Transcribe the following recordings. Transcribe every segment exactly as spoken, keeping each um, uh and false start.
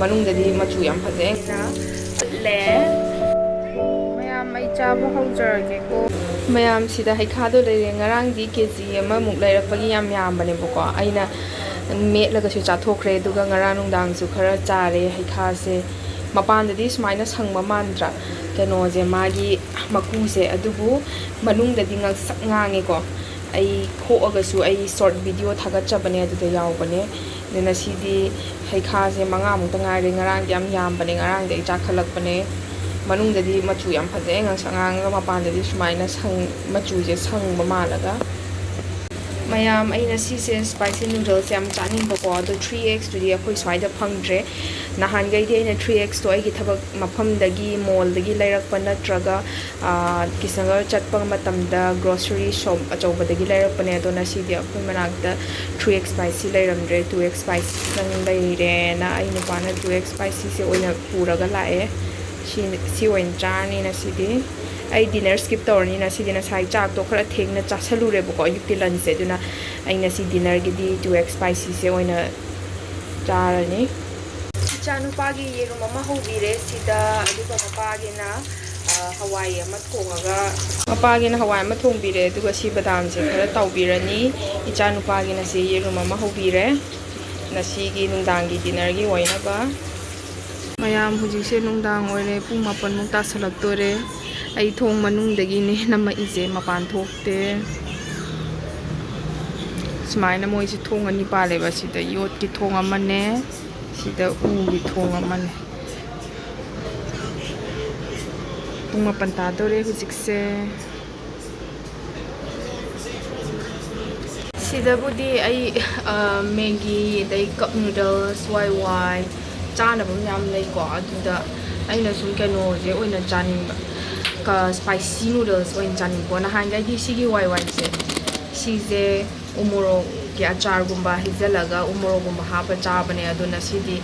ꯃꯅꯨꯡꯗꯗꯤ ꯃꯆꯨ ꯌꯥꯝ ꯐꯖꯩ꯫ ꯂꯦ꯫ ꯃꯌꯥꯝ, ꯑꯩ ꯆꯥꯕ ꯍꯧꯖꯔꯒꯦꯀꯣ꯫ ꯃꯌꯥꯝ, ꯁꯤꯗ ꯍꯩꯈꯥꯗꯣ ꯂꯩꯔꯦ꯫ ꯉꯔꯥꯡꯗꯤ ꯀꯦ ꯖꯤ ꯑꯃꯃꯨꯛ ꯂꯩꯔꯛꯄꯒꯤ ꯌꯥꯝ ꯌꯥꯝꯕꯅꯦꯕꯀꯣ꯫ ꯑꯩꯅ ꯃꯦꯠꯂꯒꯁꯨ ꯆꯥꯊꯣꯛꯈ꯭ꯔꯦ, ꯑꯗꯨꯒ ꯉꯔꯥꯡ ꯅꯨꯡꯗꯥꯡꯁꯨ ꯈꯔ ꯆꯥꯔꯦ ꯍꯩꯈꯥꯁꯦ꯫ ꯃꯄꯥꯟꯗꯗꯤ ꯁꯨꯃꯥꯏꯅ ꯁꯪꯕ ꯃꯥꯟꯗ꯭ꯔꯥ? ꯀꯩꯅꯣꯁꯦ, ꯃꯥꯒꯤ ꯃꯀꯨꯁꯦ, ꯑꯗꯨꯕꯨ ꯃꯅꯨꯡꯗꯗꯤ ꯉꯥꯡꯁꯛ ꯉꯥꯡꯉꯦꯀꯣ꯫ ꯑꯩ ꯈꯣꯛꯑꯒꯁꯨ ꯑꯩ ꯁꯣꯔꯠ ꯚꯤꯗꯤꯑꯣ ꯊꯥꯒꯠꯆꯕꯅꯦ, ꯑꯗꯨꯗ ꯌꯥꯎꯕꯅꯦ꯫ ꯑꯗꯨꯅ ꯁꯤꯗꯤ ꯍꯩꯈꯥꯁꯦ ꯃꯉꯥꯃꯨꯛꯇ ꯉꯥꯏꯔꯦ꯫ ꯉꯔꯥꯡꯗꯤ ꯌꯥꯝ ꯌꯥꯝꯕꯅꯦ, ꯉꯔꯥꯡꯗꯤ ꯑꯩ ꯆꯥꯈꯠꯂꯛꯄꯅꯦ꯫ ꯃꯅꯨꯡꯗꯗꯤ ꯃꯆꯨ ꯌꯥꯝ ꯐꯖꯩ, ꯉꯥꯡꯁꯛ ꯉꯥꯡꯉꯒ, ꯃꯄꯥꯟꯗꯗꯤ ꯁꯨꯃꯥꯏꯅ ꯁꯪ-, ꯃꯆꯨꯁꯦ ꯁꯪꯕ ꯃꯥꯜꯂꯒ꯫ ꯃꯌꯥꯝ, ꯑꯩꯅ ꯁꯤꯁꯦ ꯁ꯭ꯄꯥꯏꯁꯤ ꯅꯨꯗꯜꯁꯦ ꯌꯥꯝ ꯆꯥꯅꯤꯡꯕꯀꯣ, ꯑꯗꯣ ꯊ꯭ꯔꯤ ꯑꯦꯛꯁꯇꯨꯗꯤ ꯑꯩꯈꯣꯏ ꯁ꯭ꯋꯥꯏꯗ ꯐꯪꯗ꯭ꯔꯦ꯫ ꯅꯍꯥꯟꯈꯩꯗꯤ ꯑꯩꯅ ꯊ꯭ꯔꯤ ꯑꯦꯛꯁꯇꯣ ꯑꯩꯒꯤ ꯊꯕꯛ ꯃꯐꯝꯗꯒꯤ, ꯃꯣꯜꯗꯒꯤ ꯂꯩꯔꯛꯄ ꯅꯠꯇ꯭ꯔꯒ, ꯑꯥ, ꯀꯤꯁꯟꯒꯔ ꯆꯠꯄ ꯃꯇꯝꯗ ꯒ꯭ꯔꯣꯁꯔꯤ ꯁꯣꯞ ꯑꯆꯧꯕꯗꯒꯤ ꯂꯩꯔꯛꯄꯅꯦ꯫ ꯑꯗꯣ ꯉꯁꯤꯗꯤ ꯑꯩꯈꯣꯏ ꯃꯅꯥꯛꯇ ꯊ꯭ꯔꯤ ꯑꯦꯛꯁ ꯁ꯭ꯄꯥꯏꯁꯤ ꯂꯩꯔꯝꯗ꯭ꯔꯦ, ꯇꯨ ꯑꯦꯛꯁ ꯁ꯭ꯄꯥꯏꯁꯤꯗꯪ ꯂꯩꯔꯦꯅ ꯑꯩ ꯅꯨꯄꯥꯅ ꯇꯨ ꯑꯦꯛꯁ ꯁ꯭ꯄꯥꯏꯁꯤꯁꯦ ꯑꯣꯏꯅ ꯄꯨꯔꯒ ꯂꯥꯛꯑꯦ꯫ ꯁꯤ, ꯁꯤ ꯑꯣꯏꯅ ꯆꯥꯔꯅꯤ ꯉꯁꯤꯗꯤ꯫ ꯑꯩ ꯗꯤꯅꯔ ꯁ꯭ꯀꯤꯞ ꯇꯧꯔꯅꯤ ꯉꯁꯤꯗꯤ꯫ ꯉꯁꯥꯏ ꯆꯥꯛꯇꯣ ꯈꯔ ꯊꯦꯡꯅ ꯆꯥꯁꯜꯂꯨꯔꯦꯕꯀꯣ, ꯑꯌꯨꯛꯀꯤ ꯂꯟꯁꯁꯦ꯫ ꯑꯗꯨꯅ ꯑꯩ ꯉꯁꯤ ꯗꯤꯅꯔꯒꯤꯗꯤ ꯇꯨ ꯑꯦꯛꯁ ꯁ꯭ꯄꯥꯏꯁꯤꯁꯦ ꯑꯣꯏꯅ ꯆꯥꯔꯅꯤ꯫ ꯏꯆꯥꯅꯨꯄꯥꯒꯤ ꯌꯦꯔꯨꯝ ꯑꯃ ꯍꯧꯕꯤꯔꯦ ꯁꯤꯗ, ꯑꯗꯨꯒ ꯃꯄꯥꯒꯤꯅ, ꯑ, ꯍꯋꯥꯏ ꯑꯃ ꯊꯣꯡꯉꯒ, ꯃꯄꯥꯒꯤꯅ ꯍꯋꯥꯏ ꯑꯃ ꯊꯣꯡꯕꯤꯔꯦ, ꯑꯗꯨꯒ ꯁꯤ ꯕꯗꯥꯝꯁꯦ ꯈꯔ ꯇꯥꯎꯕꯤꯔꯅꯤ꯫ ꯏꯆꯥꯅꯨꯄꯥꯒꯤꯅ ꯁꯤ ꯌꯦꯔꯨꯝ ꯑꯃ ꯍꯧꯕꯤꯔꯦ ꯉꯁꯤꯒꯤ ꯅꯨꯡꯗꯥꯡꯒꯤ ꯗꯤꯅꯔꯒꯤ ꯑꯣꯏꯅꯕ꯫ ꯃꯌꯥꯝ, ꯍꯧꯖꯤꯛꯁꯦ ꯅꯨꯡꯗꯥꯡ ꯑꯣꯏꯔꯦ, ꯄꯨꯡ ꯃꯥꯄꯟꯃꯨꯛ ꯇꯥꯁꯜꯂꯛꯇꯣꯔꯦ꯫ ꯑꯩ ꯊꯣꯡ ꯃꯅꯨꯡꯗꯒꯤꯅꯦ ꯅꯝꯃꯛꯏꯁꯦ, ꯃꯄꯥꯟ ꯊꯣꯛꯇꯦ꯫ ꯁꯨꯃꯥꯏꯅ ꯃꯣꯏꯁꯦ ꯊꯣꯡ ꯑꯅꯤ ꯄꯥꯜꯂꯦꯕ꯫ ꯁꯤꯗ ꯌꯣꯠꯀꯤ ꯊꯣꯡ ꯑꯃꯅꯦ, ꯁꯤꯗ ꯎꯒꯤ ꯊꯣꯡ ꯑꯃꯅꯦ꯫ ꯄꯨꯡ ꯃꯥꯄꯟ ꯇꯥꯗꯣꯔꯦ ꯍꯧꯖꯤꯛꯁꯦ꯫ ꯁꯤꯗꯕꯨꯗꯤ ꯑꯩ, ꯑ, ꯃꯦꯒꯤ, ꯑꯗꯩ ꯀꯞ ꯅꯨꯗꯜꯁ, ꯋꯥꯏ ꯋꯥꯏ ꯆꯥꯅꯕ ꯃꯌꯥꯝ ꯂꯩꯀꯣ꯫ ꯑꯗꯨꯗ ꯑꯩꯅ ꯁꯨꯝ ꯀꯩꯅꯣꯁꯦ ꯑꯣꯏꯅ ꯆꯥꯅꯤꯡꯕ, ꯀ-, ꯁ꯭ꯄꯥꯏꯁꯤ ꯅꯨꯗꯜꯁ ꯑꯣꯏꯅ ꯆꯥꯅꯤꯡꯕꯀꯣ꯫ ꯅꯍꯥꯟꯈꯩꯗꯤ ꯁꯤꯒꯤ ꯋꯥꯏ ꯋꯥꯏꯁꯦ, ꯁꯤꯁꯦ ꯎꯃꯣꯔꯣꯛꯀꯤ ꯑꯆꯥꯔꯒꯨꯝꯕ ꯍꯩꯖꯤꯜꯂꯒ ꯎꯃꯣꯔꯣꯛꯀꯨꯝꯕ ꯍꯥꯞꯄ ꯆꯥꯕꯅꯦ꯫ ꯑꯗꯣ ꯉꯁꯤꯗꯤ,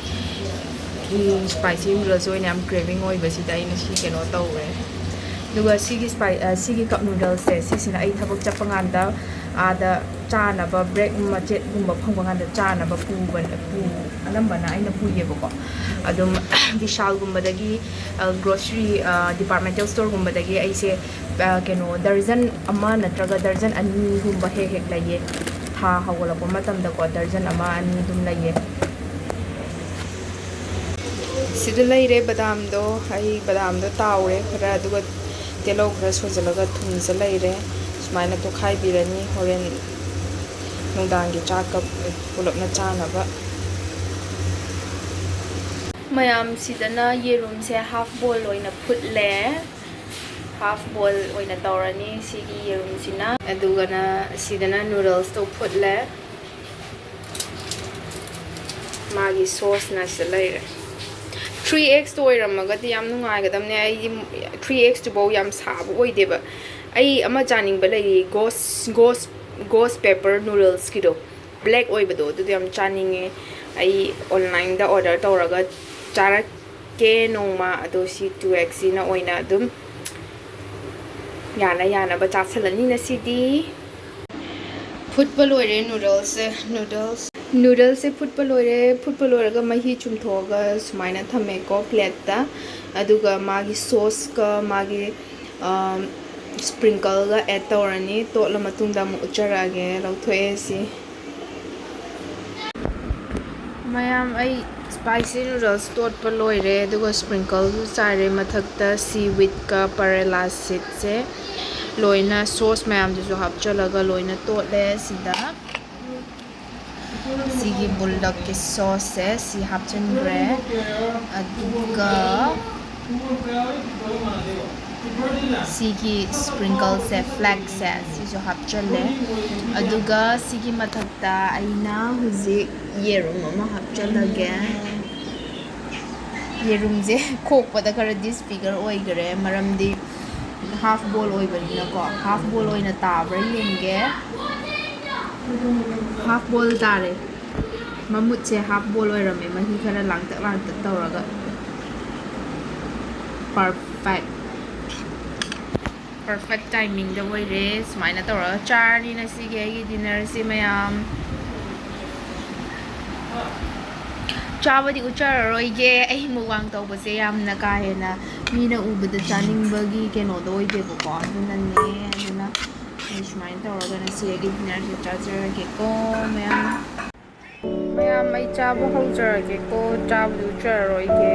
ꯎꯝ, ꯁ꯭ꯄꯥꯏꯁꯤ ꯅꯨꯗꯜꯁ ꯑꯣꯏꯅ ꯌꯥꯝ ꯀ꯭ꯔꯦꯚꯤꯡ ꯑꯣꯏꯕꯁꯤꯗ ꯑꯩꯅ ꯁꯤ ꯀꯩꯅꯣ ꯇꯧꯔꯦ꯫ ꯑꯗꯨꯒ ꯁꯤꯒꯤ ꯁ꯭ꯄꯥꯏ-, ꯑ, ꯁꯤꯒꯤ ꯀꯞ ꯅꯨꯗꯜꯁꯁꯦ, ꯁꯤꯁꯤꯅ ꯑꯩ ꯊꯕꯛ ꯆꯠꯄ ꯀꯥꯟꯗ, ꯑꯥꯗ ꯆꯥꯅꯕ, ꯕ꯭ꯔꯦꯛ ꯃꯆꯦꯠꯀꯨꯝꯕ ꯐꯪꯕ ꯀꯥꯟꯗ ꯆꯥꯅꯕ ꯄꯨꯕ, ꯄꯨ-, ꯑꯅꯝꯕꯅ ꯑꯩꯅ ꯄꯨꯏꯌꯦꯕꯀꯣ꯫ ꯑꯗꯨꯝ ꯕꯤꯁꯥꯜꯒꯨꯝꯕꯗꯒꯤ, ꯑ, ꯒ꯭ꯔꯣꯁꯔꯤ, ꯑ, ꯗꯤꯄꯥꯔꯠꯃꯦꯟꯇꯦꯜ ꯁ꯭ꯇꯣꯔꯒꯨꯝꯕꯗꯒꯤ ꯑꯩꯁꯦ, ꯑ, ꯀꯩꯅꯣ, ꯗꯔꯖꯟ ꯑꯃ ꯅꯠꯇ꯭ꯔꯒ ꯗꯔꯖꯟ ꯑꯅꯤꯒꯨꯝꯕ ꯍꯦꯛ ꯍꯦꯛ ꯂꯩꯌꯦ꯫ ꯊꯥ ꯍꯧꯒꯠꯂꯛꯄ ꯃꯇꯝꯗꯀꯣ, ꯗꯔꯖꯟ ꯑꯃ ꯑꯅꯤ ꯑꯗꯨꯝ ꯂꯩꯌꯦ꯫ ꯁꯤꯗ ꯂꯩꯔꯦ ꯕꯗꯥꯝꯗꯣ꯫ ꯑꯩ ꯕꯗꯥꯝꯗꯣ ꯇꯥꯎꯔꯦ ꯈꯔ, ꯑꯗꯨꯒ ꯇꯤꯜꯍꯧ ꯈꯔ ꯁꯣꯏꯖꯤꯜꯂꯒ ꯊꯨꯝꯁꯦ ꯂꯩꯔꯦ꯫ ꯁꯨꯃꯥꯏꯅ ꯇꯣꯠꯈꯥꯏꯕꯤꯔꯅꯤ ꯍꯣꯔꯦꯟ ꯅꯨꯡꯗꯥꯡꯒꯤ ꯆꯥꯛꯀ ꯄꯨꯂꯞꯅ ꯆꯥꯅꯕ꯫ ꯃꯌꯥꯝ, ꯁꯤꯗꯅ ꯌꯦꯔꯨꯝꯁꯦ ꯍꯥꯐ ꯕꯣꯏꯜ ꯑꯣꯏꯅ ꯐꯨꯠꯂꯦ꯫ ꯍꯥꯐ ꯕꯣꯏꯜ ꯑꯣꯏꯅ ꯇꯧꯔꯅꯤ ꯁꯤꯒꯤ ꯌꯦꯔꯨꯝꯁꯤꯅ꯫ ꯑꯗꯨꯒꯅ ꯁꯤꯗꯅ ꯅꯨꯗꯜꯁꯇꯣ ꯐꯨꯠꯂꯦ꯫ ꯃꯥꯒꯤ ꯁꯣꯁꯅ ꯁꯤꯗ ꯂꯩꯔꯦ꯫ ꯊ꯭ꯔꯤ ꯑꯦꯛꯁꯇꯣ ꯑꯣꯏꯔꯝꯃꯒꯗꯤ ꯌꯥꯝ ꯅꯨꯡꯉꯥꯏꯒꯗꯕꯅꯦ꯫ ꯑꯩꯗꯤ ꯊ꯭ꯔꯤ ꯑꯦꯛꯁꯇꯨꯐꯥꯎ ꯌꯥꯝ ꯁꯥꯕ ꯑꯣꯏꯗꯦꯕ꯫ ꯑꯩ ꯑꯃ ꯆꯥꯅꯤꯡꯕ ꯂꯩꯌꯦ, ꯒꯣꯁ, ꯒꯣꯁ, ꯒꯣꯁ ꯄꯦꯄꯔ ꯅꯨꯗꯜꯁꯀꯤꯗꯣ, ꯕ꯭ꯂꯦꯛ ꯑꯣꯏꯕꯗꯣ, ꯑꯗꯨꯗꯣ ꯌꯥꯝ ꯆꯥꯅꯤꯡꯉꯦ꯫ ꯑꯩ ꯑꯣꯟꯂꯥꯏꯟꯗ ꯑꯣꯔꯗꯔ ꯇꯧꯔꯒ ꯆꯥꯔꯛꯀꯦ ꯅꯣꯡꯃ꯫ ꯑꯗꯣ ꯁꯤ ꯇꯨ ꯑꯦꯛꯁꯁꯤꯅ ꯑꯣꯏꯅ ꯑꯗꯨꯝ ꯌꯥꯅ ꯌꯥꯅꯕ ꯆꯥꯁꯜꯂꯅꯤ ꯉꯁꯤꯗꯤ꯫ ꯐꯨꯠꯄ ꯂꯣꯏꯔꯦ ꯅꯨꯗꯜꯁꯁꯦ꯫ ꯅꯨꯗꯜꯁ, ꯅꯨꯗꯜꯁꯁꯦ ꯐꯨꯠꯄ ꯂꯣꯏꯔꯦ꯫ ꯐꯨꯠꯄ ꯂꯣꯏꯔꯒ ꯃꯍꯤ ꯆꯨꯝꯊꯣꯛꯑꯒ ꯁꯨꯃꯥꯏꯅ ꯊꯝꯃꯦꯀꯣ ꯄ꯭ꯂꯦꯠꯇ꯫ ꯑꯗꯨꯒ ꯃꯥꯒꯤ ꯁꯣꯁꯀ ꯃꯥꯒꯤ, ꯑꯝ, ꯁ꯭ꯄ꯭ꯔꯤꯡꯀꯜꯒ ꯑꯦꯗ ꯇꯧꯔꯅꯤ꯫ ꯇꯣꯠꯂ ꯃꯇꯨꯡꯗ ꯑꯃꯨꯛ ꯎꯠꯆꯔꯛꯑꯒꯦ꯫ ꯂꯧꯊꯣꯛꯑꯦ ꯁꯤ꯫ ꯃꯌꯥꯝ, ꯑꯩ ꯁ꯭ꯄꯥꯏꯁꯤ ꯅꯨꯗꯜꯁ ꯇꯣꯠꯄ ꯂꯣꯏꯔꯦ, ꯑꯗꯨꯒ ꯁ꯭ꯄ꯭ꯔꯤꯡꯀꯜꯁꯨ ꯆꯥꯏꯔꯦ ꯃꯊꯛꯇ꯫ ꯁꯤ ꯋꯤꯠꯀ ꯄꯔꯦꯂꯥ ꯁꯤꯠꯁꯦ ꯂꯣꯏꯅ, ꯁꯣꯁ ꯃꯌꯥꯝꯗꯨꯁꯨ ꯍꯥꯞꯆꯜꯂꯒ ꯂꯣꯏꯅ ꯇꯣꯠꯂꯦ ꯁꯤꯗ꯫ ꯁꯤꯒꯤ ꯕꯨꯜꯗꯛꯀꯤ ꯁꯣꯁꯁꯦ ꯁꯤ ꯍꯥꯞꯆꯤꯟꯈ꯭ꯔꯦ꯫ ꯑꯗꯨꯒ ꯁꯤꯒꯤ ꯁ꯭ꯄ꯭ꯔꯤꯡꯀꯜꯁꯦ, ꯐ꯭ꯂꯦꯛꯁꯦ, ꯁꯤꯁꯨ ꯍꯥꯞꯆꯜꯂꯦ꯫ ꯑꯗꯨꯒ ꯁꯤꯒꯤ ꯃꯊꯛꯇ ꯑꯩꯅ ꯍꯧꯖꯤꯛ ꯌꯦꯔꯨꯝ ꯑꯃ ꯍꯥꯞꯆꯜꯂꯒꯦ꯫ ꯌꯦꯔꯨꯝꯁꯦ ꯈꯣꯛꯄꯗ ꯈꯔ ꯗꯤꯁꯐꯤꯒꯔ ꯑꯣꯏꯈꯔꯦ, ꯃꯔꯝꯗꯤ ꯍꯥꯐ ꯕꯣꯜ ꯑꯣꯏꯕꯅꯤꯅꯀꯣ꯫ ꯍꯥꯐ ꯕꯣꯜ ꯑꯣꯏꯅ ꯇꯥꯕ꯭ꯔꯥ ꯌꯦꯡꯒꯦ꯫ ꯍꯥꯐ ꯕꯣꯜ ꯇꯥꯔꯦ꯫ ꯃꯃꯨꯠꯁꯦ ꯍꯥꯐ ꯕꯣꯜ ꯑꯣꯏꯔꯝꯃꯦ, ꯃꯍꯤ ꯈꯔ ꯂꯥꯡꯇꯛ ꯂꯥꯡꯇꯛ ꯇꯧꯔꯒ꯫ ꯄꯔꯐꯦꯛ꯫ ꯄꯔꯐꯦꯛ ꯇꯥꯏꯃꯤꯡꯗ ꯑꯣꯏꯔꯦ꯫ ꯁꯨꯃꯥꯏꯅ ꯇꯧꯔꯒ ꯆꯥꯔꯅꯤ ꯉꯁꯤꯒꯤ ꯑꯩꯒꯤ ꯗꯤꯅꯔꯁꯦ ꯃꯌꯥꯝ꯫ ꯆꯥꯕꯗꯤ ꯎꯠꯆꯔꯔꯣꯏꯒꯦ꯫ ꯑꯩ ꯃꯨꯛꯕꯥꯡ ꯇꯧꯕꯁꯦ ꯌꯥꯝꯅ ꯀꯥ ꯍꯦꯟꯅ ꯃꯤꯅ ꯎꯕꯗ ꯆꯥꯅꯤꯡꯕꯒꯤ ꯀꯩꯅꯣꯗꯣ ꯑꯣꯏꯗꯦꯕꯀꯣ꯫ ꯑꯗꯨꯅꯅꯦ꯫ ꯑꯗꯨꯅ ꯑꯩ ꯁꯨꯃꯥꯏꯅ ꯇꯧꯔꯒ ꯉꯁꯤ ꯑꯩꯒꯤ ꯗꯤꯅꯔꯁꯦ ꯆꯥꯖꯔꯒꯦꯀꯣ ꯃꯌꯥꯝ꯫ ꯃꯌꯥꯝ, ꯑꯩ ꯆꯥꯕ ꯍꯧꯖꯔꯒꯦꯀꯣ꯫ ꯆꯥꯕꯗꯤ ꯎꯠꯆꯔꯔꯣꯏꯒꯦ꯫